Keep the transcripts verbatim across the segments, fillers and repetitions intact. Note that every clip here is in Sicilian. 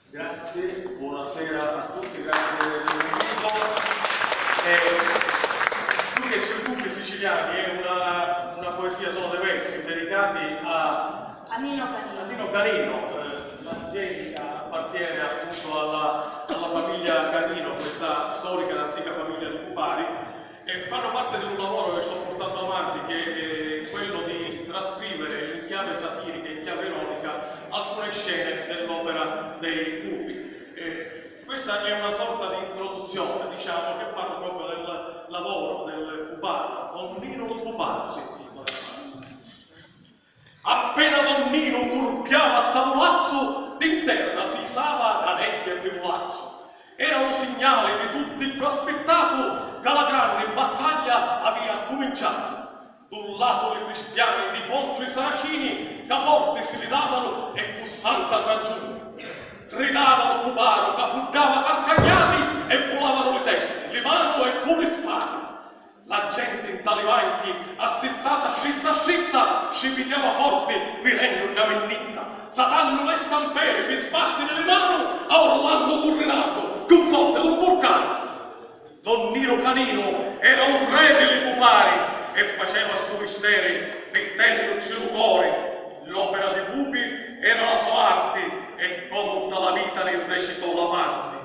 Grazie, buonasera a tutti, grazie dell'invito. Eh, più che sui cupi siciliani, è una, una poesia solo dei versi dedicati a, a Nino Canino. A Nino Canino. Eh, l'Angelica appartiene appunto alla, alla famiglia Canino, questa storica ed antica famiglia di Cupari, e fanno parte di un lavoro che sto portando avanti, che è quello di trascrivere in chiave satirica, in chiave ironica, alcune scene dell'opera dei Cupi. Eh, questa è una sorta di introduzione, diciamo, che parla proprio del lavoro del cuparo. Don Nino lu Cuparo si intitola. Appena Don Nino curpiava a tavulazzu, d'interra si isava na nebbia di vulazzu. Era un signali di tutti cchiù aspittatu ca la granni battaglia avia accuminciatu. D'un latu li cristiani di contru i saracini ca forti si li davanu e cu santa ragiuni. Ridavanu Cuparo ca fuddava carcagnati e vulavanu li testi, li manu e cu li spati. La genti nta li banchi, assittata stritta stritta, sci pigghiava forti, virennu na minnitta, satannu le stamperi pi sbattiri li manu a Orlannu cu Rinaldu, cchiù forti d'un vulcanu. Don Nino Canino era un re di li cupari e faceva stu misteri mittennuci lu cori. L'opera di Cupi era la so arti e comu nta la vita ni recitò la parti.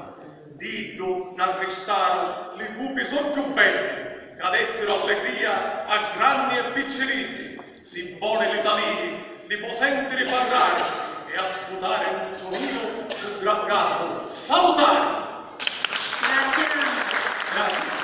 D'iddu n'arristaru li cupi so cchiù beddi, ca dettiru allegria a granni e picciriddi, sibboni li talii li po sentiri parrari e ascutari un sunitu cu gran garbu. Salutari! Grazie tanto. Grazie.